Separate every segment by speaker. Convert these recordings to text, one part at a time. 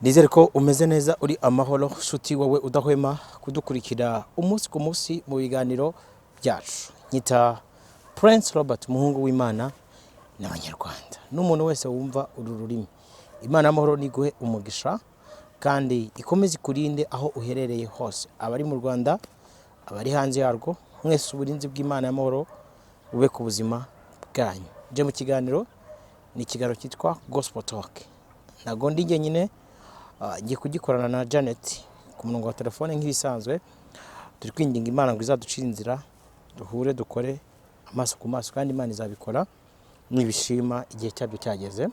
Speaker 1: Nizere ko umeze neza, uri amahoro, nshuti wowe udahwema kudukurikira umunsi ku munsi mu biganiro byacu. Nyita Prince Robert, umuhungu w'Imana n'Abanyarwanda n'umuntu wese wumva uru rurimi. Imana y'amahoro niguhe umugisha kandi ikomeze ikurinde aho uherereye hose, abari mu Rwanda, abari hanze yarwo, mwese uburinzi bw'Imana y'amahoro bube ku buzima bwanyu. Nje mu kiganiro, ni ikiganiro cyitwa Gospel Talk. Ntabwo ndi njyenyine, ngiye kugikorana na Janet ku murongo wa telefone nk'ibisanzwe. Turi kwinginga Imana ngo izaducire inzira duhure, dukore amaso ku maso, kandi Imana izabikora nibishima igihe cyabyo cyageze.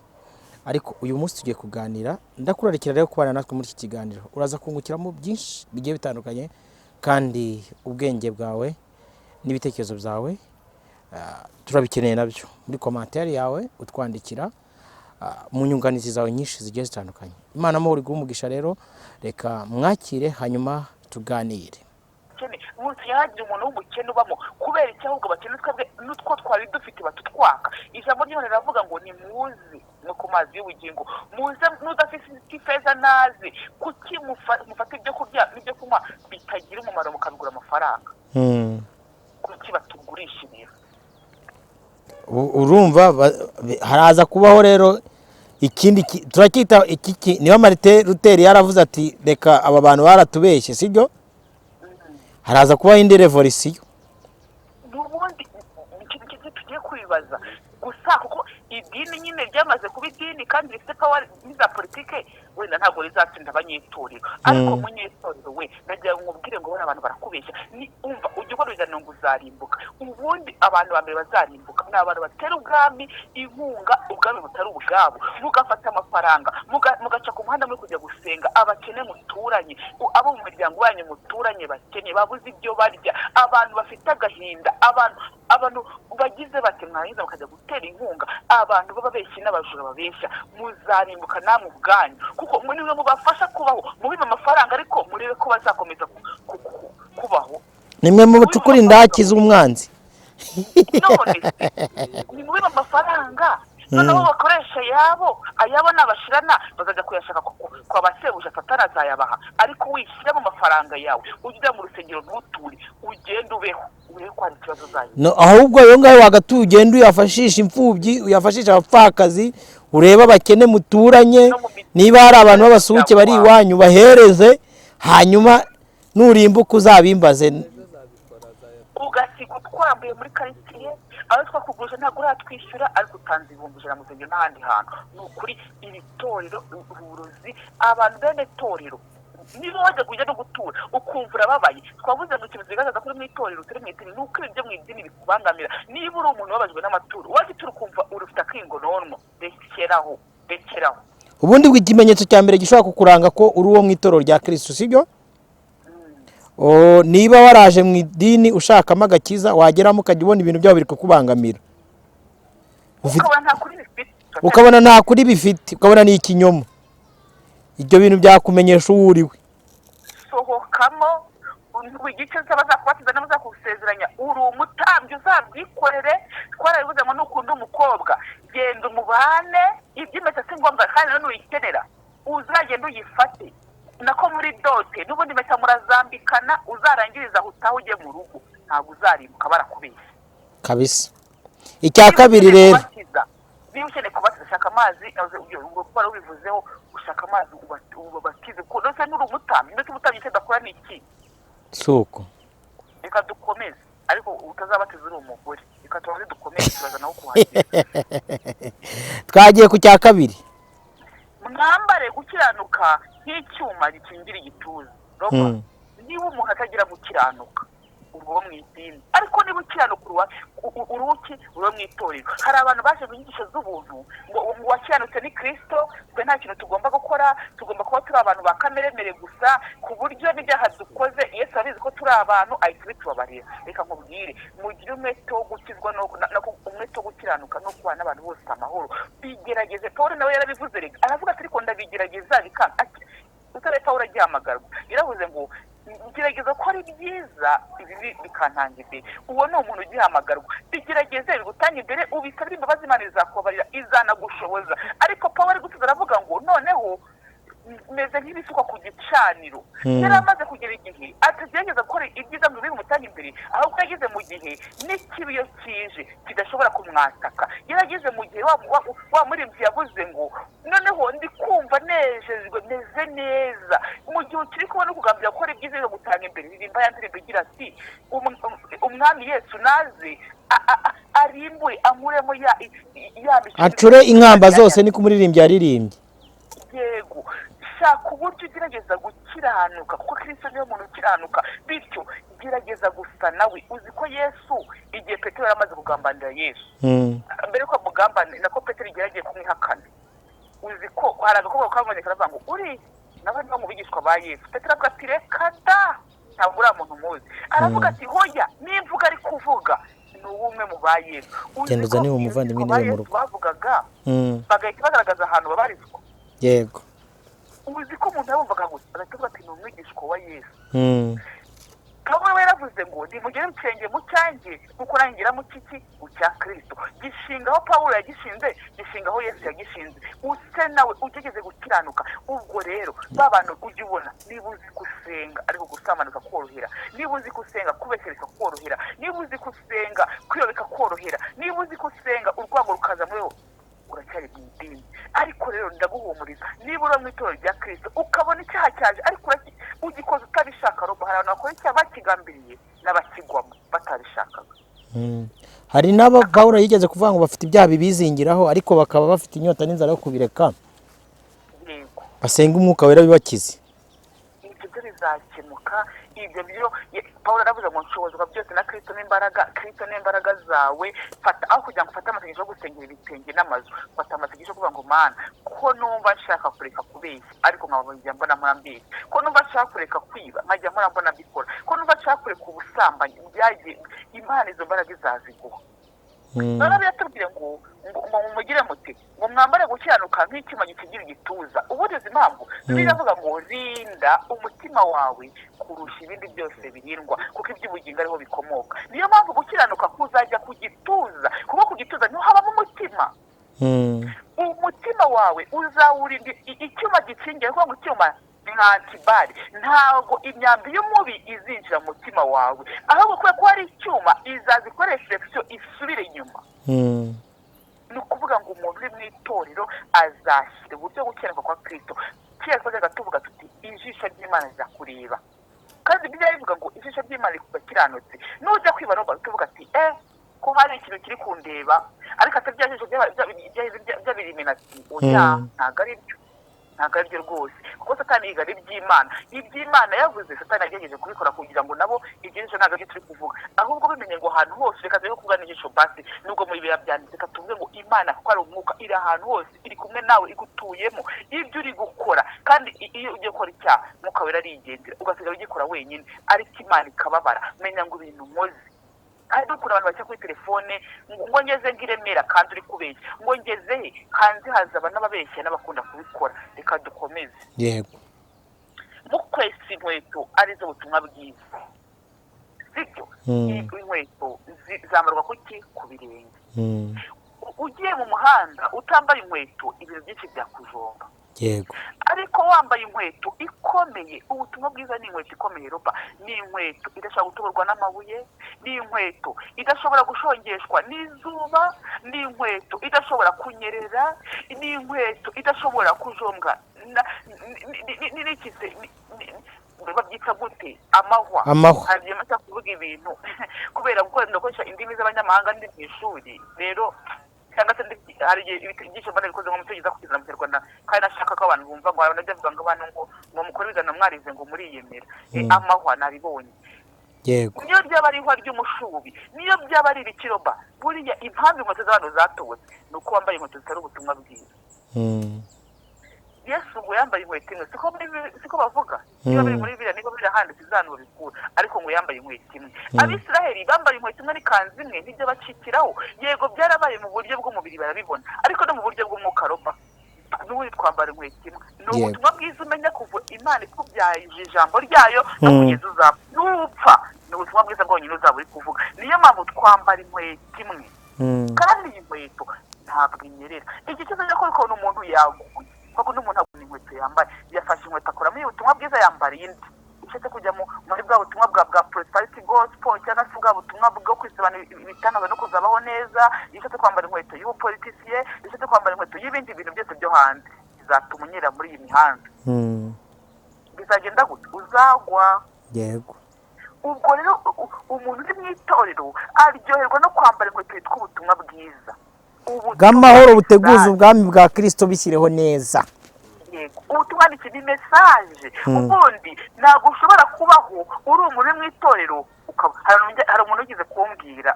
Speaker 1: Ariko uyu munsi tugiye kuganira. Ndakurarikira rero kubana natwe muri iki kiganiro, uraza kungukiramo byinshi bigiye bitandukanye, kandi ubwenge bwawe n'ibitekerezo byawe turabikeneye nabyo muri commentaire yawe utwandikira, mu nyunganizi zawe nyinshi zigiye zitandukanye. Imana amahoro iguhe umugisha. Rero reka mwakire, hanyuma tuganire.
Speaker 2: Ubukene munsi yahagira umuntu w'umukene ubamo. Kubera iki ahubwo abakene twebwe n'utwo twari dufite batutwaka? Ijambo ry'Imana riravuga ngo nimuze no ku mazi y'ubugingo, muze, n'udafite ifeza naze. Kuki mufata ibyo kurya n'ibyo kunywa bitagira umumaro mukabigura amafaranga? Kuki batugurisha ibintu?
Speaker 1: Urumva haraza kubaho rero ikindi turacyita iki niba Martin Luther yaravuze ati: "Reka aba bantu baratubeshye," sibyo? Haraza kubaho indi revolisiyo.
Speaker 2: N'ubundi ikintu kimwe tugiye kwibaza gusa, kuko idini nyine ryamaze kuba idini kandi rifite power n'iza politike, wenda ntabwo rizatsinda abanyetorero, ariko munyetorero we, nagira ngo nkubwire ngo bariya abantu barakubeshya. Ni umva, ujya ukora ibiganiro ngo uzarimbuka. Ubundi abantu ba mbere bazarimbuka ni abantu batera ubwami inkunga, ubwami butari ubwabo, mugafata amafaranga mugaca ku muhanda muri kujya gusenga, abakene muturanye, abo mu miryango yanyu muturanye bakennye, babuze ibyo barya, abantu bafite agahinda, abantu bagize bati mwarangiza mukajya gutera inkunga abantu b'ababeshyi n'abajura babeshya. Muzarimbuka namwe ubwanyu, kuko nimwe mubafasha kubaho. Mubibe amafaranga, ariko murebe ko bazakomeza kubaho.
Speaker 1: Nimwe mu bucukura indaki z'umwanzi.
Speaker 2: None se ni mubibe amafaranga, noneho bakoresha ayabo, ayabo nabashirana bazajya kuyashaka kwa basebuja, Satani azayabaha. Ariko wishyiramo amafaranga yawe, ujye ujya mu rusengero, ntuture, ugende ubeho, urebe ko hari ikibazo uzagira.
Speaker 1: No, ahubwo ayo ngayo wagatuye, ugende uyafashishe imfubyi, uyafashishe abapfakazi, urebe abakene muturanye.
Speaker 2: No mu
Speaker 1: Niba hari abantu b'abasuhuke bari iwanyu, bahereze, hanyuma nurimbuka uzabimbaze.
Speaker 2: Ugasiga utwambuye muri karitsiye, aho twakugurije ntabwo uratwishyura, ariko utanze 100,000 mu rusengero n'ahandi hantu. Ni ukuri iri torero, uburozi, abantu bene torero, niba wajya kujya no gutura ukumva urababaye, twavuze ngo ikintu kigaragaza ko uri mu itorero utari mu idini ni uko ibintu byo mu idini bikubangamira. Niba uri umuntu ubabajwe n'amaturo, wajya utura ukumva urufite akingononwa, rekeraho, rekeraho.
Speaker 1: Ubundi bwo ikimenyetso cya mbere gishobora kukuranga ko uri uwo mu itorero rya Kirisitu, sibyo? Niba waraje mu idini ushakamo agakiza, wageramo ukajya ubona ibintu byabo biri kukubangamira,
Speaker 2: ukabona nta kuri bifite.
Speaker 1: Ukabona nta kuri bifite, ukabona ni ikinyoma, ibyo bintu byakumenyesha uwo uri we.
Speaker 2: Sohokamo igice bazakubatiza n'abazakusezeranya, uri umutambyi, uzabyikorere. Twarabivuze ngo nukunda umukobwa, genda umubane, iby'impeta si ngombwa, kandi nawe nuyikenera uzagenda uyifate nako muri dot, n'ubundi impeta murazambikana, uzarangiriza aho utaha ujye mu rugo. Ntabwo uzarimbuka, barakubeshya.
Speaker 1: Kabisa. Icya kabiri rero,
Speaker 2: Niba ukeneye kubatiza, shaka amazi, ubwo kuba ubivuzeho, ushaka amazi ubabatize, kuko ndetse n'uri umutambyi, ndetse umutambyi icyo adakora ni iki?
Speaker 1: Si uko?
Speaker 2: Reka dukomeze, ariko utazabatiza uri umugore. Reka tubanze dukomeze, turaza nawe kuhagera.
Speaker 1: Twagiye ku cya kabiri.
Speaker 2: Mwambare gukiranuka nk'icyuma gikingira igituza. Roba, niba umuntu atagira gukiranuka, uri uwo mu idini, ariko niba ukiranuka, uri uki? Uri uwo mu itorero. Hari abantu baje mu nyigisho z'ubuntu ngo uwakiranutse ni Kirisito, twe nta kintu tugomba gukora, tugomba kuba turi abantu ba kameremere gusa, ku buryo n'ibyaha dukoze Yesu abizi ko turi abantu, ahita abitubabarira. Reka nkubwire, mugire umwete wo gukizwa umwete wo gukiranuka no kubana n'abantu bose amahoro. Bigerageze. Paul nawe yarabivuze reka, aravuga ati: "Ariko ndabigerageza bikanga." Ati utare Paul agihamagarwa yaravuze ngo: "Ngerageza ko ari byiza, ibibi bikantanga imbere." Uwo ni umuntu ugihamagarwa. Bigerageze bigutanga imbere, ubisabire imbabazi, Imana izakubabarira, izanagushoboza. Ariko Paul ari gutuza, aravuga ngo noneho Meze nk'ibisukwa ku gicaniro. Yari amaze kugera igihe atagerageza gukora ibyiza ngo bimutange imbere, ahubwo yageze mu gihe n'ikibi iyo kije kidashobora kumwataka. Yarageze mu gihe wa muririmbyi yavuze ngo noneho ndi kumva nejejwe, meze neza. Mu gihe ukiri kubona ukugambira gukora ibyiza bigutanga imbere, ririmba ya ndirimbo igira ati umwami Yesu naze arimbure ankuremo ya
Speaker 1: acure inkamba zose, niko umuririmbyi yaririmbye.
Speaker 2: Yego, shaka uburyo ugerageza gukiranuka, kuko Kristo niwe muntu ukiranuka. Bityo gerageza gusa nawe. Uzi ko Yesu igihe Petero yari amaze kugambanira Yesu, mbere yuko amugambanira, nako Petero igihe yagiye kumwihakana, uzi ko hari agakobwa kaboneka karavuga ngo uri nawe niba mu bigishwa ba Yesu. Petero avuga ati reka da, ntabwo uriya muntu muzi. Aravuga ati hoya, n'imvuga ari kuvuga ni uw'umwe mu ba Yesu.
Speaker 1: Genda uzane uwo muvandimwe niwe mu rugo.
Speaker 2: Bavugaga bagahita bagaragaza ahantu babarizwa.
Speaker 1: Yego.
Speaker 2: Uzi ko umuntu yabumvaga gusa agahita avuga ati ni umwigishwa wa Yesu. Pawulo we yaravuze ngo nimugere ibirenge mu cyanjye kuko nanjye mu kiki mu cya Kristo. Gishinga aho Pawulo yagishinze, gishinga aho Yesu yagishinze. Use nawe ugerageze gukiranuka. Ubwo rero ba bantu ujya ubona, niba uzi gusenga ariko gusambana bikakorohera, niba uzi gusenga kubeshya bikakorohera, niba uzi gusenga kwiba bikakorohera, niba uzi gusenga urwango rukaza muri wowe, uracyari mu idini. Ariko rero ndaguhumuriza, niba uri mu itorero rya Kristo ukabona icyaha cyaje ariko ugikoze utabishaka, robo hari abantu bakora icyaha bakigambiriye n'abakigwamo batabishakaga.
Speaker 1: Hari n'abo Pawulo yigeze kuvuga ngo bafite ibyaha bibizingiraho ariko bakaba bafite inyota n'inzara yo kubireka.
Speaker 2: Yego.
Speaker 1: Basenga umwuka wera bibakize.
Speaker 2: Ibyo byo bizakemuka. Ibyo byo Pawulo aravuze ngo nshobozwa byose na Kristo n'imbaraga, Kristo n'imbaraga zawe. Fata aho kugira ngo ufate amasengesho yo gusengera ibitenge n'amazu, fata amasengesho yo kuvuga ngo Mana, ko numva nshaka kureka kubeshya ariko nkaba mbona mpora mbeshya, ko numva nshaka kureka kwiba nkajya mpora mbona mbikora, ko numva nshaka kureka ubusambanyi, byagiye Imana izo mbaraga izaziguha. Noneho biratubwira ngo ngo mumugire muti ngo mwambare gukiranuka nk'icyuma gikigira igituza. Ubundi izi mpamvu Bibiliya iravuga ngo rinda umutima wawe kurusha ibindi byose birindwa, kuko iby'ubugingo ariho bikomoka. Niyo mpamvu gukiranuka kuzajya ku gituza, kuko ku gituza niho habamo umutima. Umutima wawe uzawurinda icyuma gikingira, kuko ngo icyuma ni nka antibari, ntabwo imyambi y'umubi izinjira mu mutima wawe, ahubwo kubera ko hari icyuma izaza ikore reflexion isubire inyuma. Ni ukuvuga ngo umuntu uri mu itorero azashyira uburyo gukiranuka kwa Kristo. Kera twajyaga tuvuga tuti ijisho ry'Imana rizakureba, kandi Bibiliya ivuga ngo ijisho ry'Imana rikubakiranutse. Nujya kwiba roba tuvuga ati ko hari ikintu kiri kundeba, ariko atari bya jisho by'abiriminati, oya, ntabwo ari byo, ntabwo ari byo rwose, kuko Satani yiga ari iby'Imana. Iby'Imana yavuze Satani yagerageje kubikora kugira ngo nabo iryo jisho ntabwo aribyo turi kuvuga, ahubwo bimenye ngo ahantu hose reka turi kuvuga n'ijisho basi, nubwo muri Bibiliya byanditse, reka tuvuge ngo Imana kuko ari umwuka, iri ahantu hose, iri kumwe nawe, igutuyemo, ibyo uri gukora. Kandi iyo ugiye gukora icyaha Mwuka Wera arigendera, ugasigara ugikora wenyine, ariko Imana ikababara. Menya ngo ibintu nkoze. Hari n'ukuntu abantu bajya kuri telefone ngo ngeze ngiremera kandi uri kubeshya, ngo ngeze he, hanze hazaba n'ababeshya n'abakunda kubikora. Reka dukomeze.
Speaker 1: Yego.
Speaker 2: Mukwesa inkweto arizo butumwa bwiza, sibyo? Inkweto zambarwa kuki? Ku birenge. Ugiye mu muhanda utambaye inkweto ibintu byinshi byakujomba.
Speaker 1: Yego.
Speaker 2: Ariko wambaye inkweto ikomeye, ubutumwa bwiza ni inkweto ikomeye roba, ni inkweto idashobora gutoborwa n'amabuye, ni inkweto idashobora gushongeshwa n'izuba, ni inkweto idashobora kunyerera, ni inkweto idashobora kujombwa n'ikize babyita gute, amahwa.
Speaker 1: Amahwa.
Speaker 2: Hari igihe nshaka kuvuga ibintu kubera gukoresha indimi z'abanyamahanga ndi mu ishuri rero, cyangwa se hari igihe ibyigisho mbona bikoze nko mu cyongereza kugeza mu Kinyarwanda, kandi nashaka ko abantu bumva ngo abantu bavuga ngo abantu ngo mukore ibiganiro mwarize ngo muriyemera. Amahwa nabibonye.
Speaker 1: Yego.
Speaker 2: Niyo byaba ari ihwa ry'umushubi, niyo byaba ari ibikiroba, buriya impamvu inkweto z'abantu zatobotse ni uko wambaye inkweto zitari ubutumwa bwiza. Yesu ngo yambaye inkweto imwe, siko bavuga, niba biri muri Bibiliya, niba biri ahandi sizanu babikura, ariko ngo yambaye inkweto imwe. Abisiraheli bambaye inkweto imwe n'ikanzu imwe, ntibyo bacikiraho. Yego byarabaye mu buryo bw'umubiri barabibona, ariko no mu buryo bw'umwuka roba n'ubundi twambara inkweto imwe. Ni ubutumwa bwiza umenya kuva Imana ikubyaje ijambo ryayo no kugeza uzapfa, nupfa ni ubutumwa bwiza bwonyine uzaba uri kuvuga. Niyo mpamvu twambara inkweto imwe, kandi iyi nkweto ntabwo inyerera. Igice cyo kubikora umuntu yaguye, kuko n'umuntu agura inkweto yambaye yafashe muri ubutumwa bwiza yambara indi. Ushatse kujya muri bwa butumwa bwa prosperity gospel cyangwa se bwa butumwa bwo kwisobanura ibitangaza no kuzabaho neza, ushatse kwambara inkweto y'ubupolitisiye, ushatse kwambara inkweto y'ibindi bintu byose byo hanze, bizatuma unyera muri iyi mihanda. Bizagenda gute? Uzagwa.
Speaker 1: Yego.
Speaker 2: Ubwo rero umuntu uri mu itorero aryoherwa no kwambara inkweto yitwa ubutumwa bwiza
Speaker 1: bw'amahoro buteguza ubwami bwa Kristo, bishyireho neza.
Speaker 2: Yego, ubutumwa ni message. Ubundi ntabwo ushobora kubaho uri umuntu uri mu itorero. Hari umuntu ugize kumbwira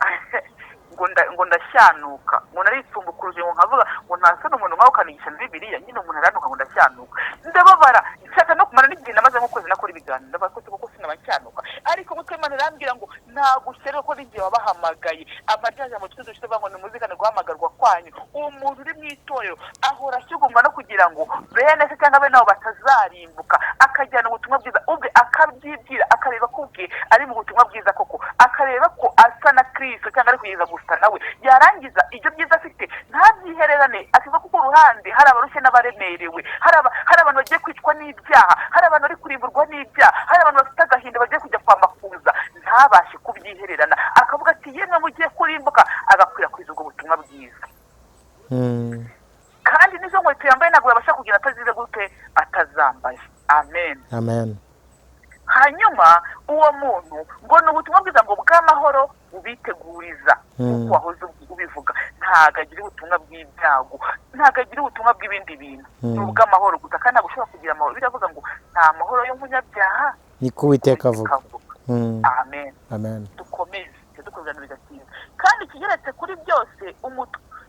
Speaker 2: ngo ndashyanuka, ngo narisumbukuruje, ngo nkavuga ngo ntasone umuntu nkawe ukanigisha na Bibiliya, nyine umuntu aranuka ngo ndashyanuka. Ndababara, nshaka no kumara n'igihe namaze nk'ukwezi nakora ibiganiro, ndabakoze kuko sinaba nshyanuka. Ariko mutwe Imana irambwira ngo ntabwo ushyira ko n'igihe wabahamagaye amajyajya mu twese dufite ngo nimuzikane guhamagarwa kwanyu. Umuntu uri mu itorero ahora ashyugumwa no kugira ngo bene se cyangwa bene abo batazarimbuka, akajyana ubutumwa bwiza ubwe, akabyibwira, akareba ko ubwe ari mu butumwa bwiza koko, akareba ko asa na Kristo cyangwa ari kugeza gusa nawe, yarangiza ibyo byiza afite ntabyihererane, akiva kuko uruhande hari abarushye n'abaremerewe, hari abantu bagiye kwicwa n'ibyaha, hari abantu bari kurimburwa n'ibyaha, hari abantu bafite agahinda bagiye kujya kwa makuza, ntabashe kubyihererana, akavuga ati yemwe mugiye kurimbuka, agakwirakwiza ubwo butumwa bwiza. Kandi nizo nkweto yambaye ntabwo yabasha kugira atazize gute atazambaye. Amen.
Speaker 1: Amen.
Speaker 2: Hanyuma uwo muntu ngo ni ubutumwa bwiza ngo bw'amahoro bubiteguriza, uko wahoze ubivuga, ntabwo agira ubutumwa bw'ibyago, ntabwo agira ubutumwa bw'ibindi bintu, ni ubw'amahoro gusa. Kandi ntabwo ushobora kugira amahoro, biravuga ngo nta mahoro y'umunyabyaha,
Speaker 1: niko Uwiteka avuga.
Speaker 2: Amen.
Speaker 1: Amen.
Speaker 2: Dukomeze dukorana bigatinda. Kandi ikigeretse kuri byose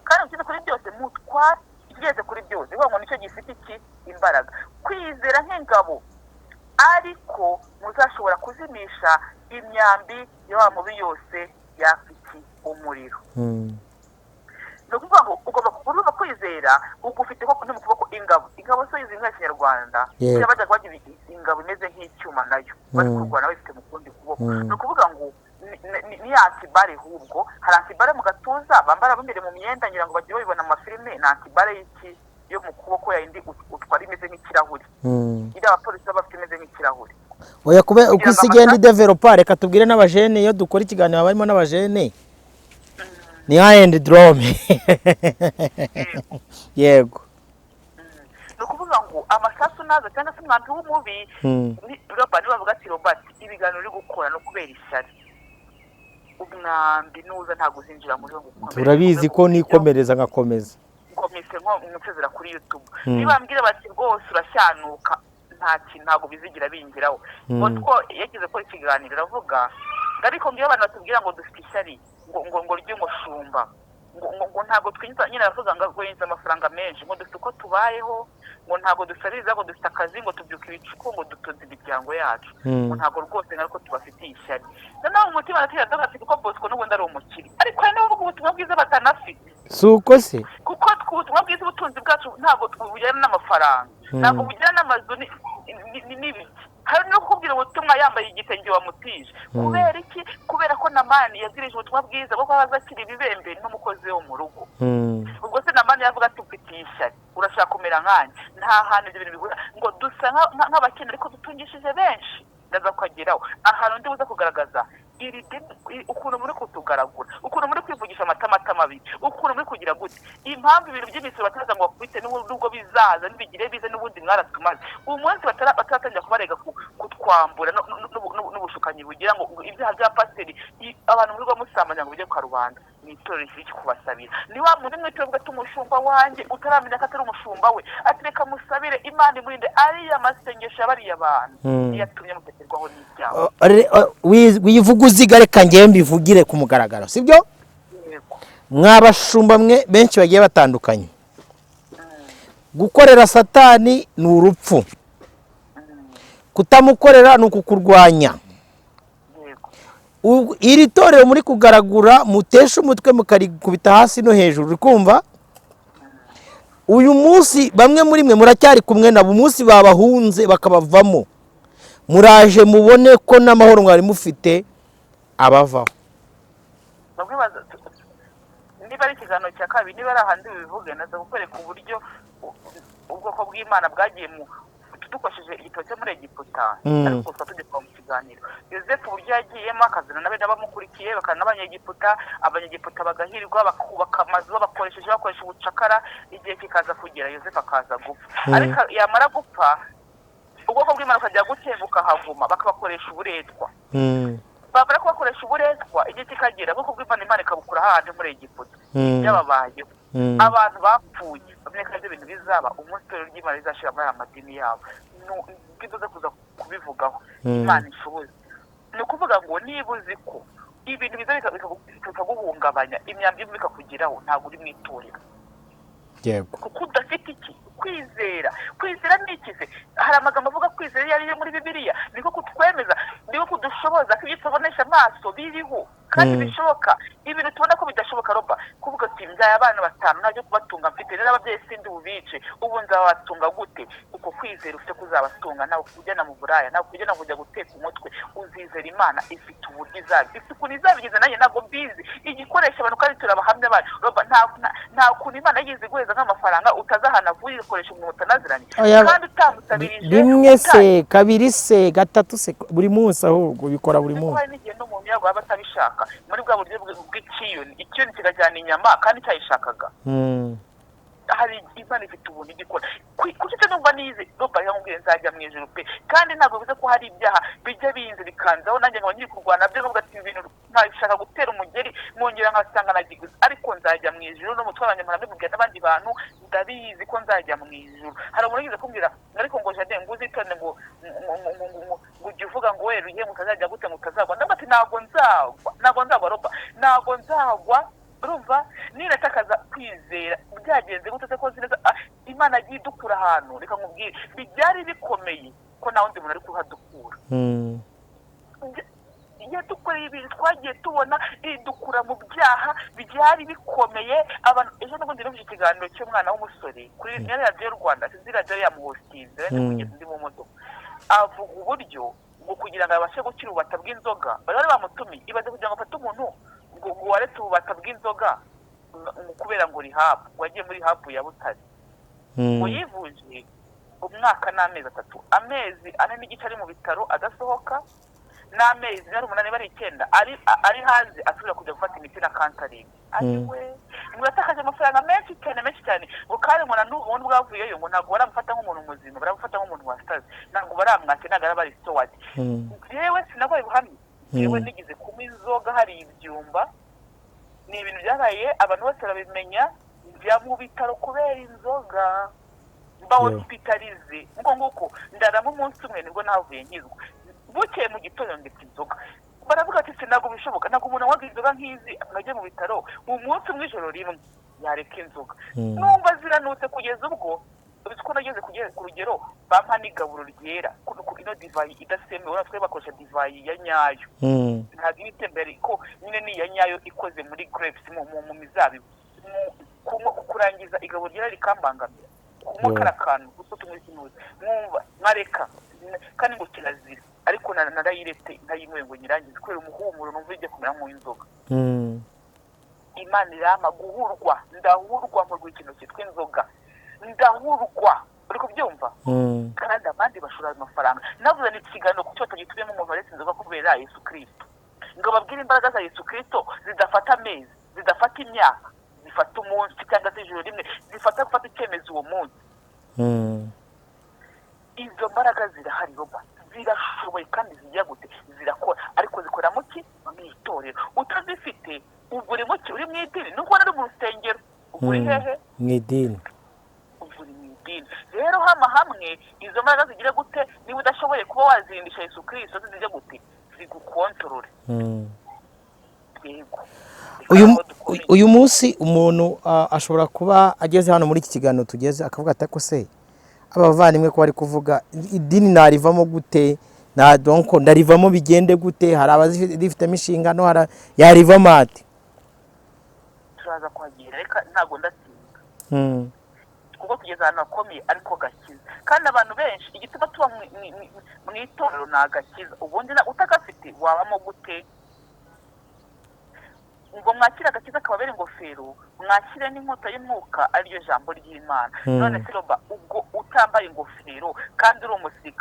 Speaker 2: kandi ikigeretse kuri byose mutwara, ikigeretse kuri byose bivuga ngo nicyo gifite iki imbaraga, kwizera nk'ingabo, ariko muzashobora kuzimisha imyambi ya wa mubi yose yafite umuriro. Ni ukuvuga ngo ugomba kuruba kwizera ugufite ko no mu kuboko ingabo. Ingabo so izi nka Kinyarwanda bajya bagira ingabo imeze nk'icyuma nayo bari kurwana bafite mu kundi kuboko. Ni ukuvuga ngo ni antibare, hubwo hari antibare mu gatuza bambara imbere mu myenda, ngira ngo bajye babibona mu mafilime, ni antibare y'iki yo mu kuboko yindi utwara imeze nk'ikirahuri. Iri abapolisi baba bafite imeze nk'ikirahuri.
Speaker 1: Oya, kube uko isi igenda idevelopa, reka tubwire n'abajene, iyo dukora ikiganiro barimo n'abajene ni high-end drone. Yego.
Speaker 2: Ni ukuvuga ngo amasasu naza cyangwa se umwambi w'umubi, Robert bavuga ati Robert ibiganiro uri gukora no kubera ishyari, umwambi nuza ntabwo uzinjira muri wo.
Speaker 1: Turabizi ko nikomereza nkakomeza
Speaker 2: nkomise nko nsezera kuri YouTube, nibambwira bati rwose urashyanuka, nta kintu ntabwo bizigira bingiraho. Botwo yagize ko ikiganiro aravuga, ariko ngiyo abantu batubwira ngo dufite ishyari ngo ngo ngo ry'umushumba, ngo ngo ntabwo twinjiza, nyine aravuga ngo yinjiza amafaranga menshi, ngo dufite uko tubayeho, ngo ntabwo dusabiriza, ngo dufite akazi, ngo tubyuka ibicuku, ngo dutunze imiryango yacu, ngo ntabwo rwose nariko tubafitiye ishyari. Noneho umutima aratera ati kuko Bosco n'ubundi ari umukire, ariko hari n'abavuga ubutumwa bwiza batanafite.
Speaker 1: Si uko se?
Speaker 2: Kuko ubutumwa bwiza ubutunzi bwacu ntabwo bujyana n'amafaranga, ntabwo bujyana n'amazu n'ibiki. Hari no kukubwira ubutumwa yambaye igitenge wamutije. Kubera iki? Kubera ko Namani yabwirije ubutumwa bwiza bwo kuba azakira ibibembe n'umukozi wo mu rugo. Ubwo se Namani yavuga ati ufitiye ishyari, urashaka kumera nkanjye, nta hantu ibyo bintu bihura, ngo dusa nk'abakene ariko dutungishije benshi. Ndaza kukageraho ahantu ndi buze kugaragaza iri ukuntu muri kutugaragura, ukuntu muri kwivugisha amatamatama abiri, ukuntu muri kugira gute, impamvu ibintu by'imisoro bataraza ngo bakubite n'ubwo bizaza n'ibigire bize n'ubundi mwaratumaze. Uyu munsi bataratangira kubarega kutwambura n'ubushukanyi bugira ngo ibyaha bya pasiteri abantu muri rwamusambanya ngo bijye kwa rubanda. Ni itorero riri kubasabira. Ni wa muntu umwe tuvuga ati umushumba wanjye utaramenya ko atari umushumba we, ati reka musabire Imana imurinde ariya masengesho y'abariya bantu yatumye mutekerwaho n'ibyaha.
Speaker 1: Wivuga uziga, reka ngewe mbivugire ku mugaragaro, sibyo? Mwabashumba mwe benshi bagiye batandukanye, gukorera Satani ni urupfu, kutamukorera ni ukukurwanya. Iri torero muri kugaragura mutesha umutwe mukarikubita hasi no hejuru, uri kumva? Uyu munsi bamwe muri mwe muracyari kumwe nabo, umunsi babahunze bakabavamo, muraje mubone ko n'amahoro mwari mufite abavaho.
Speaker 2: Niba ari ikiganiro cya kabiri, niba ari ahandi bivuge, naza kukwereka uburyo ubwoko bw'Imana bwagiye mu Dukoresheje igitabo cyo muri Egiputa, ariko tuba tugikora mu kiganiro, Yosefu uburyo yagiyemo akazana na bene abamukurikiye bakana n'Abanyegiputa, Abanyegiputa bagahirwa, bakubaka amazu bakoresheje bakoresha ubucakara, igihe kikaza kugera Yosefu akaza gupfa. Ariko yamara gupfa, ubwoko bw'Imana bukajya gutemba bukahaguma, bakabakoresha uburetwa. Bamara kubakoresha uburetwa, igihe kikagera ubwoko bw'Imana, Imana ikabukura hahandi muri Egiputa. Byababayeho, abantu bapfuye bamenye ko ibyo bintu bizaba umunsi itorero ry'Imana rizashira muri aya madini yabo. Bwiza kuza kubivugaho. Imana ishoboze. Ni ukuvuga ngo niba uzi ko ibintu biza bikaguhungabanya, imyambi imwe ikakugeraho, ntabwo uri mu itorero. Kuko udafite iki? Kwizera. Kwizera ni iki se? Hari amagambo avuga kwizera iyo ari muri Bibiliya. Niko kutwemeza, niko kudushoboza ko ibyo tubonesha amaso biriho kandi bishoboka. Ibintu tubona ko bidashoboka, roba kuvuga ati mbyaye abana 5, ntabyo kubatunga mfite, rero ababyeyi sindi bubice, ubu nzabatunga gute? Uko kwizera ufite kuzabatunga, nawe kujyana mu buraya, nawe kujyana kujya guteka umutwe, uzizera Imana ifite uburyo izabi, ifite ukuntu izabigize. Nanjye ntabwo mbizi, igikoresha abantu kandi turabahamya bayo. Roba nta kuntu Imana yigeze iguheza nk'amafaranga utaza ahantu avuye, ikoresha umuntu utanaziranye kandi utamusabirije.
Speaker 1: Rimwe se, kabiri se, gatatu se, buri munsi, ahubwo ubikora buri munsi.
Speaker 2: Hari n'igihe n'umuntu yagwa aba atabishaka, muri bwa buryo bw'ikiyoni, ikiyoni kikajyana inyama kandi cyayishakaga. Hari Imana ifite ubuntu igikora. Kuki se numva nize roba yamubwiye nzajya mu ijuru pe? Kandi ntabwo bivuze ko hari ibyaha bijya binze bikanzaho, nanjye nkaba nkiri kurwana nabyo, nkavuga ati ibintu ntashaka gutera umugeri, mwongera nkasanga nagiguze, ariko nzajya mu ijuru. N'umutwe wanjye mpora mbibwira n'abandi bantu, ndabizi ko nzajya mu ijuru. Hari umuntu wigeze kumbwira, ariko ngo jade ngo uzitonde, ngo ngo ujye uvuga ngo weruye ngo utazajya gute, ngo utazagwa. Ndavuga ati ntabwo nzagwa, ntabwo nzagwa roba, ntabwo nzagwa. Urumva ninatakaza kwizera byagenze gute se? Ko nzi neza Imana agiye idukura ahantu, reka nkubwire, byari bikomeye ko nta wundi muntu ari kuhadukura. Yadukoreye ibintu twagiye tubona, idukura mu byaha byari bikomeye. Abantu ejo n'ubundi numvise ikiganiro cy'umwana w'umusore kuri radiyo Rwanda, sinzi radiyo yamuhostinze, ndi kugenda ndi mu modoka, avuga uburyo ngo kugira ngo abashe gukira ububata bw'inzoga bari bamutumiye. Ibaze kugira ngo afate umuntu ngo waretse ububata bw'inzoga kubera ngo rehab, ngo yagiye muri rehab ya Butare, ngo yivuje umwaka n'amezi 3, amezi 4 n'igice ari mu bitaro adasohoka, n'amezi 8 bari 9 ari hanze asubira kujya gufata imiti na kanseri. Ayiwe, ngo yatakaje amafaranga menshi cyane, menshi cyane, ngo kandi ngo n'ubu bwavuyeyo ngo ntabwo baramufata nk'umuntu muzima, baramufata nk'umuntu wasaze, ntabwo baramwake, ntabwo araba restored. Yewe sinabaye buhamye, yewe nigeze kunywa inzoga hari ibyumba, ni ibintu byabaye abantu bose barabimenya, njya mu bitaro kubera inzoga, mba hospitalize ngo nguko ndaramo umunsi umwe, nibwo navuye nkizwa. Bukeye mu gitondo ndetse inzoga, baravuga ati ntabwo bishoboka, ntabwo umuntu anywa inzoga nk'izi ngo mu bitaro umunsi umwe, ijoro rimwe yareka inzoga. Numva ziranutse kugeza ubwo uzi ko nageze ku rugero bampa n'igaburo ryera, ino divayi idasemewe, natwe bakoresha divayi ya nyayo, ntabwo iba itembera, ko nyine ni iya nyayo ikoze muri grapes, mu mizabibu. Kurangiza igaburo ryera rikambangamira, kunywa kara kantu gusa tumwe kinuze mwumva nkareka, kandi ngo kirazira, ariko narayiretse ntayinyweye ngo nyirangize kubera umuhumuro numva ijya kumera nk'uw'inzoga. Imana irampa guhurwa, ndahurwa mu ikintu cyitwa inzoga, ndahurwa, uri kubyumva? Kandi abandi bashora amafaranga. Navuze ni ikiganiro ku cyoto gituyemo umuntu waretse inzoga kubera Yesu Kristo, ngo babwire imbaraga za Yesu Kristo zidafata amezi, zidafata imyaka, zifata umunsi cyangwa se ijoro rimwe, zifata gufata icyemezo uwo munsi. Izo mbaraga zirahari roba, zirashoboye kandi zijya gute, zirakora, ariko zikora muki? Mu itorero. Utazifite ubwo uri muki? Uri mu idini, nuko uri mu rusengero, ubwo uri hehe?
Speaker 1: Mu idini.
Speaker 2: Ubwo uri mu idini. Rero hama hamwe izo mbaraga zigira gute? Niba udashoboye kuba wazirindisha Yesu Kristo, zijya gute? Zigukontorore. Yego.
Speaker 1: Uyu munsi umuntu ashobora kuba ageze hano muri iki kiganiro tugeze akavuga ati ko se abavandimwe ko bari kuvuga idini narivamo gute, na donc ndarivamo bigende gute, hari abazifitemo inshingano, hari yarivamo ati
Speaker 2: turaza kuhagira, reka ntabwo ndatinda kuko tugeze ahantu hakomeye, ariko gakiza. Kandi abantu benshi igituma tuba mu itorero ni agakiza, ubundi utagafite wabamo gute? Ngo mwakire agakiza kababera ingofero, mwakire n'inkota y'umwuka ariryo jambo ry'Imana. None se roba ubwo utambaye ingofero kandi uri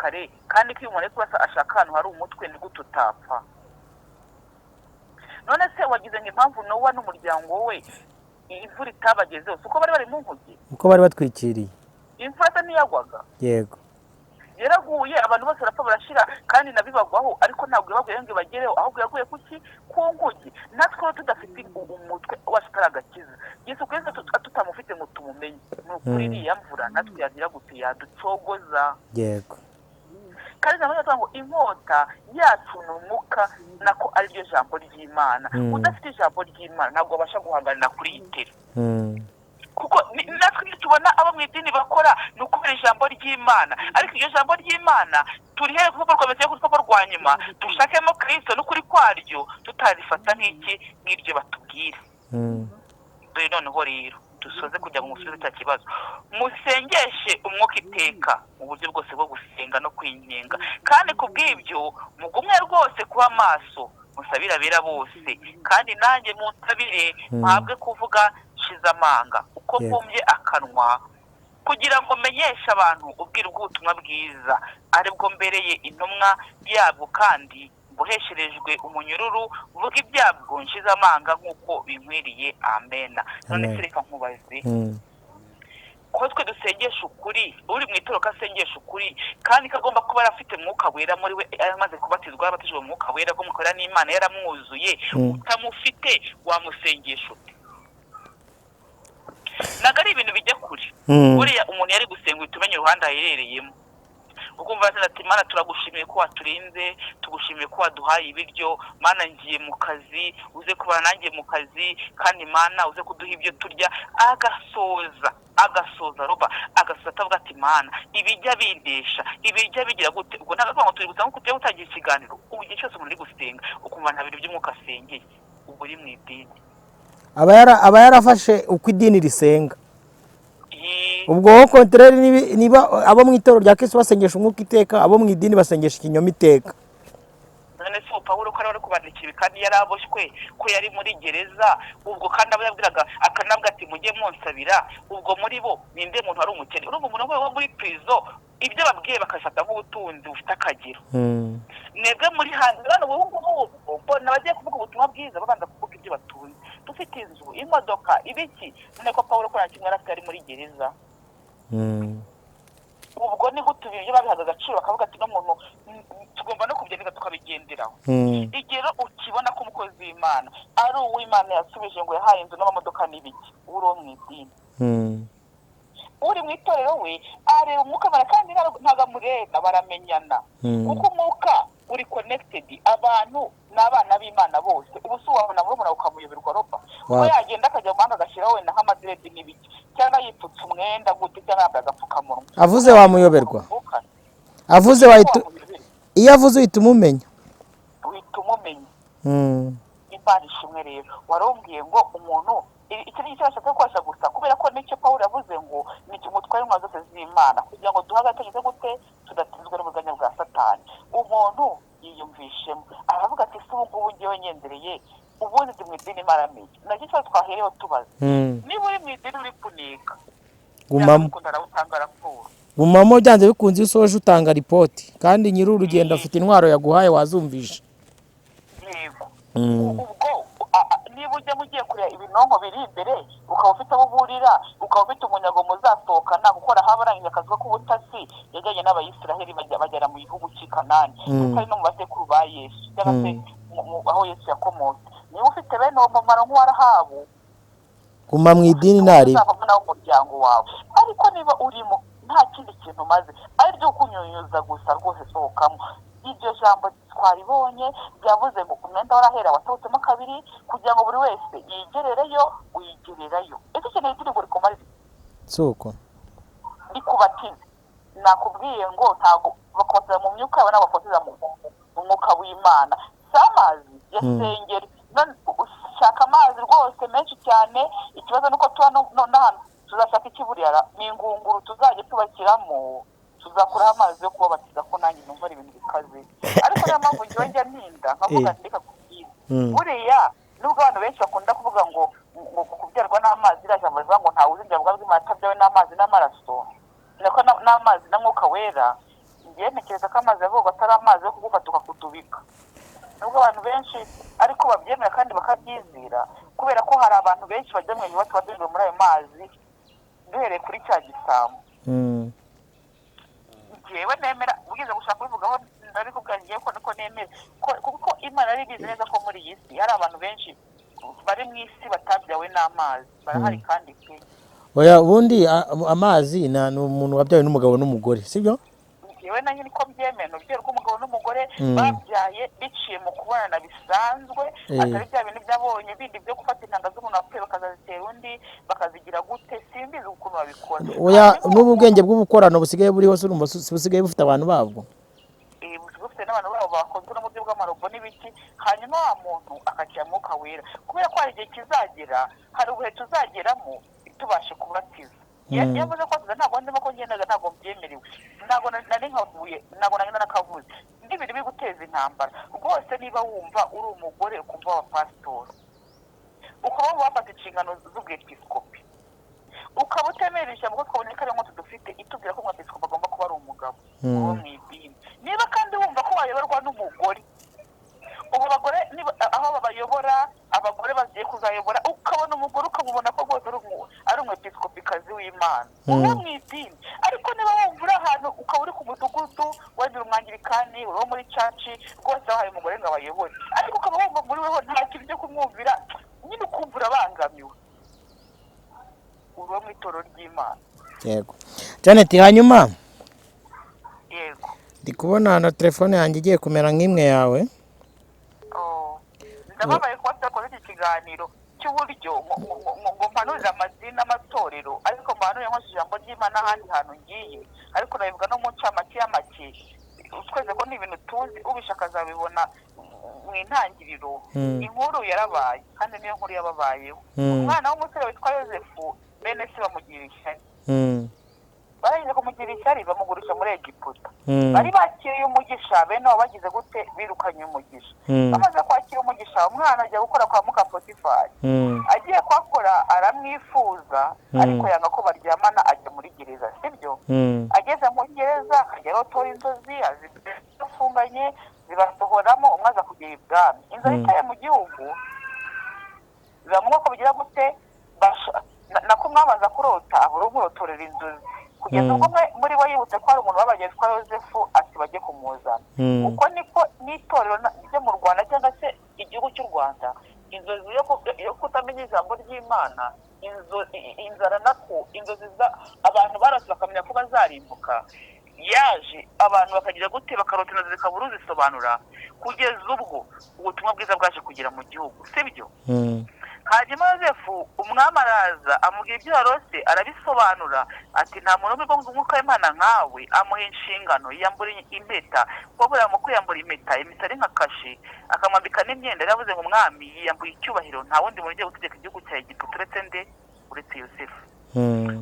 Speaker 2: kare, kandi ko iyo umuntu ari kurasa ashaka ahantu hari umutwe, ni gute utapfa? None se wagize ngo impamvu Nowa n'umuryango we imvura itabagezeho si uko bari bari mu nkuge?
Speaker 1: Uko bari batwikiriye.
Speaker 2: Imvura se ntiyagwaga?
Speaker 1: Yego.
Speaker 2: Yaraguye, abantu bose barapfa barashira, kandi nabibagwaho, ariko ntabwo yabaguye ngo ibagereho, ahubwo yaguye kuki? Ku nkuge. Natwe rero tudafite umutwe wacu utari agakiza, Yesu Kristo tutamufite ngo tumumenye, ni ukuri iriya mvura natwe yagira gute? Yaducogoza.
Speaker 1: Yego.
Speaker 2: Kandi nabonye bavuga ngo inkota yacu ni umwuka, nako ari ryo jambo ry'Imana. Udafite ijambo ry'Imana ntabwo wabasha guhanganira kuri iyi tera. Kuko natwe iyo tubona abo mu idini bakora ni ukubera ijambo ry'Imana, ariko iryo jambo ry'Imana turihere ku rupapuro rwa mbere ku rupapuro rwa nyuma, dushakemo Kristo n'ukuri kwaryo, tutarifata nk'iki nk'iryo batubwira. Dore noneho rero dusoze kugira ngo musubize cya kibazo. Musengeshe umwuka iteka mu buryo bwose bwo gusenga no kwinginga, kandi ku bw'ibyo mugumwe rwose kuba maso, musabire abera bose, kandi nanjye munsabire mpabwe kuvuga nshize amanga uko mbumbye akanwa, kugira ngo menyeshe abantu ubwiru bw'ubutumwa bwiza, aribwo mbereye intumwa yabwo, kandi mbohesherejwe umunyururu, mvuga ibyabwo nshize amanga nk'uko binkwiriye. Amena. None
Speaker 1: Amen.
Speaker 2: se reka nkubaze, ko twe dusengesha ukuri, uri mu itorero ko asengesha ukuri, kandi ko agomba kuba yarafite mwuka wera muri we, amaze kubatizwa, yarabatijwe mu mwuka wera, ko mwuka wera n'Imana yaramwuzuye, utamufite wamusengesha ute? Ntabwo ari ibintu bijya kure. Buriya umuntu yari gusenga uhita umenya uruhande aherereyemo, ukumva ati Mana turagushimiye ko waturinze, tugushimiye ko waduhaye ibiryo, Mana ngiye mu kazi uze kubana nanjye mu kazi, kandi Mana uze kuduha ibyo turya. Agasoza roba agasoza atavuga ati Mana ibijya bindesha, ibijya bigira gute. Ubwo ntabwo ngo turi gusa nkuko tugiye gutangira ikiganiro, ubu igihe cyose umuntu ari gusenga ukumva nta bintu by'umwuka asengeye, ubwo uri mu idini.
Speaker 1: Aba yarafashe uko idini risenga. Ubwo wowe contraire, niba abo mu itorero rya Kristo basengesha umwuka iteka, abo mu idini basengesha ikinyoma iteka.
Speaker 2: None se uwo Pawulo ko ari we kubandikira ibi, kandi yari aboshywe, ko yari muri gereza, ubwo kandi abo yabwiraga akanabwa ati mujye munsabira, ubwo muri bo ninde muntu wari umukene? Urumva umuntu wo muri prison ibyo babwiye bakabifata nk'ubutunzi bufite akagero. Mwebwe muri hanze bano ubu ngubu mbona abagiye kuvuga ubutumwa bwiza babanza kuvuga ibyo batunze, dufite inzu, imodoka, ibiki. None ko Pawulo ko nta kimwe yari afite ari muri gereza, ubwo ni gute ibyo babihaga agaciro bakavuga ati no muntu tugomba no kubyandika tukabigenderaho? Igihe rero ukibona ko umukozi w'Imana ari uw'Imana yasubije ngo yahaye inzu n'amamodoka n'ibiki, uri uwo mu idini. Uri mu itorero we areba umwuka bara, kandi ntabwo amureba, baramenyana. Kuko umwuka uri connected, abantu ni abana b'Imana bose. Ubu si wabona murumuna ukamuyoberwa roba ko yagenda akajya mu muhanda agashyiraho wenda nk'amadiredi n'ibiki, cyangwa yipfutse umwenda gute, cyangwa yambaye agapfukamunwa.
Speaker 1: Avuze wamuyoberwa. Avuze wahita, iyo avuze uhita umumenya.
Speaker 2: Uhita umumenya. Imana ishimwe. Rero warumbwiye ngo umuntu iki ni icyo ashaka gukoresha gusa, kubera ko nicyo Pawulo yavuze ngo ni umutware w'intwaro zose z'Imana, kugira ngo duhe agatekerezo gute tudatsinzwe n'uburiganya bwa Satani. Umuntu yiyumvishemo aravuga ati se ubu ngubu ngewe ngendereye ubundi ndi mu idini maramiye, nacyo kibazo twahereyeho tubaza. Niba uri mu idini uri kunika,
Speaker 1: Gumamo.
Speaker 2: ukunda arawutanga raporo.
Speaker 1: Gumamo byanze bikunze, iyo usoje utanga ripoti, kandi nyiri urugendo afite intwaro yaguhaye, wazumvisha.
Speaker 2: Yego. Ubwo niba ujya mugiye kureba ibinonko biri imbere, ukaba ufite abo uburira, ukaba ufite umunyago muzasohokana, gukora haba arangije akazi ko k'ubutasi yajyanye n'Abayisiraheli bagera mu gihugu cy'i Kanani, ndetse ari no mu basekuru ba Yesu, cyangwa se aho Yesu yakomotse, niba ufite bene uwo mumaro nk'uwa Rahabu,
Speaker 1: Guma mu idini ntaribi.
Speaker 2: Uzavamo nawe umuryango wawe. Ariko niba urimo nta kindi kintu umaze ari byo kunyunyuza gusa, rwose sohokamo. Iryo jambo twaribonye ryavuze ngo umwenda warahera watobotsemo kabiri kugira ngo buri wese yigerereyo. Uyigererayo ese ukeneye idini ngo rikumarire?
Speaker 1: Si uko.
Speaker 2: Rikubatize, nakubwiye ngo ntabwo bakubatiza mu myuka yawe, ntabwo bakubatiza mu mwuka w'Imana. Si amazi ya sengeri. None ushaka amazi rwose menshi cyane. Ikibazo ni uko tuba n'ahantu tuzashaka ikiburira ni ingunguru tuzajya tubashyiramo, tuzakuraho amazi yo kubabatiza, ko nanjye numva ari ibintu bikaze. Ariko niyo mpamvu njyewe njya ntinda nkavuga nti reka kubwira, buriya nubwo abantu benshi bakunda kuvuga ngo kubyarwa n'amazi, iriya jambo rivuga ngo ntawe uzinjira mu bwami bw'Imana atabyawe n'amazi n'amaraso, nako n'amazi na mwuka wera. Ngiye ntekereza ko amazi yavugwa atari amazi yo kugufata ukakudubika, nubwo abantu benshi ariko babyemera kandi bakabyizera, kubera ko hari abantu benshi bajya mu ijuru batubatijwe muri ayo mazi, duhereye kuri cya gisambo. Njyewe nemera, ugeze gushaka kubivugaho ndabikubwira ngiye ko niko nemera, kuko Imana yari ibizi neza ko muri iyi si hari abantu benshi bari mu isi batabyawe n'amazi, barahari kandi pe.
Speaker 1: Oya, ubundi amazi ni umuntu wabyawe n'umugabo n'umugore, sibyo?
Speaker 2: Njyewe nanjye niko mbyemera, ni urubyaro rw'umugabo n'umugore babyaye biciye mu kubonana bisanzwe, atari bya bintu byabonye bindi byo gufata intanga z'umuntu wapfuye bakazazitera undi, bakazigira gute, simbizi ukuntu babikora.
Speaker 1: Oya, n'ubu ubwenge bw'ubukorano busigaye buriho, se urumva busigaye bufite abantu babwo?
Speaker 2: Bufite n'abantu babo bakozwe n'uburyo bw'amarobo n'ibiki, hanyuma wa muntu akakira Mwuka Wera, kubera ko hari igihe kizagera, hari ubuhe tuzageramo tubashe kubatiza. Iyo mvuze kubatiza ntabwo ndimo ko ngendaga, ntabwo mbyemerewe, ntabwo nari nkavuye, ntabwo nari narakavuze n'ibintu biri guteza intambara rwose. Niba wumva uri umugore ukumva wa pasitori, ukaba wumva wafata inshingano z'ubwepiskopi, ukaba utemera ijambo, kuko twabonye ko ari inkweto dufite itubwira ko umwepiskopi agomba kuba ari umugabo uwo mu idini. Niba kandi wumva ko wayoborwa n'umugore, ubu abagore aho babayobora, abagore bagiye kuzayobora, ukabona umugore ukamubona ko rwose ari umwepiskopikazi w'Imana uwo mu idini. Ariko niba wumva uri ahantu ukaba uri ku mudugudu, wenda uri umwangirikani, uri uwo muri caci, rwose wahaye umugore ngo abayobore, ariko ukaba wumva muri weho nta kintu cyo kumwumvira nyine, ukumva urabangamiwe, uri uwo mu itorero ry'Imana.
Speaker 1: Yego Janet, hanyuma
Speaker 2: Yego.
Speaker 1: ndi kubona na telefone yanjye igiye kumera nk'imwe yawe.
Speaker 2: Oh, ndababaye kuba tutakoze iki kiganiro cy'uburyo ngo mpanurire amadini n'amatorero, ariko mpanurire nkoresheje ijambo ry'Imana n'ahandi hantu ngiye, ariko nabivuga no mu ncamake y'amake, twese ko ni ibintu tuzi, ubishaka azabibona mu intangiriro. Inkuru yarabaye kandi niyo nkuru yababayeho. Umwana w'umusore witwa Yosefu, bene se bamugira ishyari. Barangije kumugira ishyari, bamugurisha muri Egiputa. Bari bakiriye umugisha, bene wabo bagize gute? Birukanye umugisha. Bamaze kwakira umugisha, umwana ajya gukora kwa muka Potifari. Agiye kuhakora aramwifuza, ariko yanga ko baryamana, ajya muri gereza, sibyo? Ageze muri gereza akajya arotora inzozi, azifunganye zibasohoramo, umwe aza kugera ibwami. Inzara iteye mu gihugu, biba ngombwa ko bigira gute, nako mwabanza kurota, abura umurotorera inzozi, kugeza ubwo umwe muri bo yibutse ko hari umuntu wabaye witwa Yosefu, ati bajye kumuzana. Uko niko n'itorero ryo mu Rwanda cyangwa se igihugu cy'u Rwanda, inzozi yo kutamenya ijambo ry'Imana, inzara nako inzozi abantu barose bakamenya ko bazarimbuka, yaje abantu bakagira gute, bakarota inzozi zikabura uzisobanura, kugeza ubwo ubutumwa bwiza bwaje kugera mu gihugu, sibyo? Hanyuma Yosefu umwami araza amubwira ibyo yarose, arabisobanura, ati nta muntu umwe umwuka w'Imana nkawe, amuha inshingano, yiyambura impeta, kuko buriya mu kwiyambura impeta, impeta ari nka kashe, akamwambika n'imyenda. Yari yavuze ngo umwami yiyambuye icyubahiro, nta wundi muntu ugiye gutegeka igihugu cya Egiputa uretse nde? Uretse Yosefu.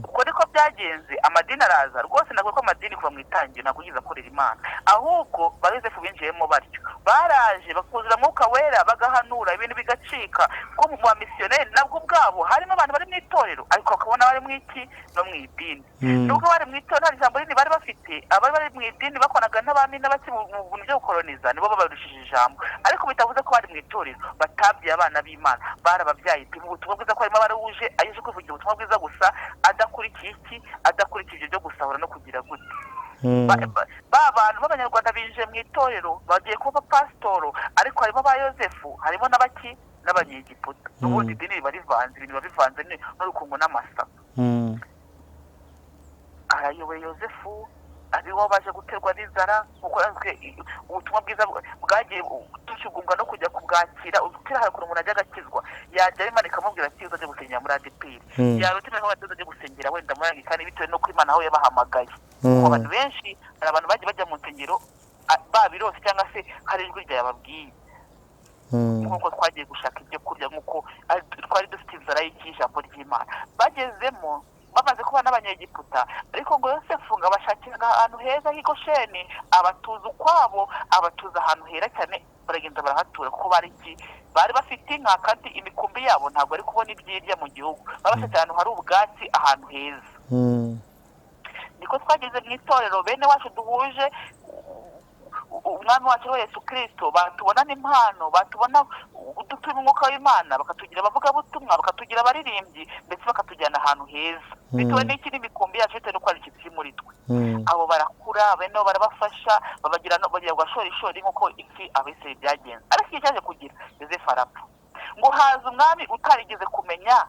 Speaker 2: Uko niko byagenze, amadini araza rwose. Ntabwo ko amadini kuva mu itangiriro ntabwo yigeze akorera Imana, ahubwo ba Yosefu binjiyemo batyo, baraje bakuzura Mwuka Wera, bagahanura ibintu bigacika. Ko mu bamisiyoneri nabwo ubwabo harimo abantu bari mu itorero, ariko bakabona bari mu iki no mu idini. Nubwo bari mu itorero nta jambo rinini bari bafite, abari bari mu idini bakonaga n'abami n'abaki mu bintu byo gukoroniza, nibo babarushije ijambo, ariko bitavuze ko bari mu itorero batabyaye abana b'Imana, barababyaye pe. Mu butumwa bwiza ko harimo abaruje aje kwivugira ubutumwa bwiza gusa, adakurikiye iki, adakurikiye ibyo byo gusahura no kugira gute. Ba bantu b'abanyarwanda binjiye mu itorero bagiye kuba pasitoro, ariko harimo ba Yosefu, harimo n'abaki n'abanyegiputa. N'ubundi idini riba rivanze, ibintu biba bivanze n'urukungu n'amasaka. Arayoboye Yosefu, abiwabo baje guterwa n'inzara, kuko ubutumwa bwiza bwagiye tukigunga no kujya kubwakira. Ukira hari ukuntu umuntu ajya agakizwa, yajya Imana ikamubwira ati uzajya gusengera muri ADEPR, yarota Imana ikamubwira ati uzajya gusengera wenda muri Anglikani, bitewe n'uko Imana aho yabahamagaye. Kuko abantu benshi, hari abantu bagiye bajya mu nsengero babirose, cyangwa se hari ijwi ryababwiye, nk'uko twagiye gushaka ibyo kurya, nk'uko twari dufite inzara y'ijambo ry'Imana. Bagezemo bamaze kuba n'abanyegiputa, ariko ngo Yosefu ngo abashakiraga ahantu heza h'i Gosheni, abatuza ukwabo, abatuza ahantu hera cyane, baragenda barahatura, kuko bari iki, bari bafite inka kandi imikumbi yabo ntabwo ari kubona ibyirya mu gihugu, bari bafite ahantu hari ubwatsi, ahantu heza. Niko twageze mu itorero, bene wacu duhuje. Umwami wacu we Yesu Kirisito, batubona n'impano, batubona dutuma umwuka w'Imana, bakatugira abavugabutumwa, bakatugira abaririmbyi, ndetse bakatujyana ahantu heza bitewe n'iki n'imikumbi yacu, bitewe n'uko hari ikintu kiri muri twe. Abo barakura, bene bo barabafasha, babagira no bagira gashorishori nk'uko iki Abisirayeli byagenze. Ariko igihe cyaje kugira, Yosefu arapfa, ngo haza umwami utarigeze kumenya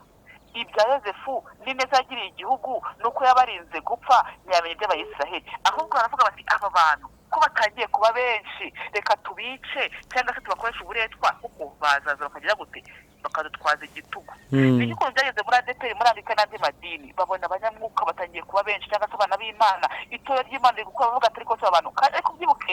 Speaker 2: ibya Yosefu n'ineza yagiriye igihugu nuko yabarinze gupfa, ntiyamenya iby'Abayisiraheli. Ahubwo baravuga bati: "Aba bantu ko batangiye kuba benshi, reka tubice cyangwa se tubakoreshe uburetwa, kuko bazaza bakagira gute, bakadutwaza igitugu." Niko ukuntu byageze muri ADEPR, muri Amerika n'andi madini. Babona abanyamwuka batangiye kuba benshi, cyangwa se abana b'Imana, itorero ry'Imana riri gukora, bavuga ati: "Ariko se abantu?" Kandi ariko byibuke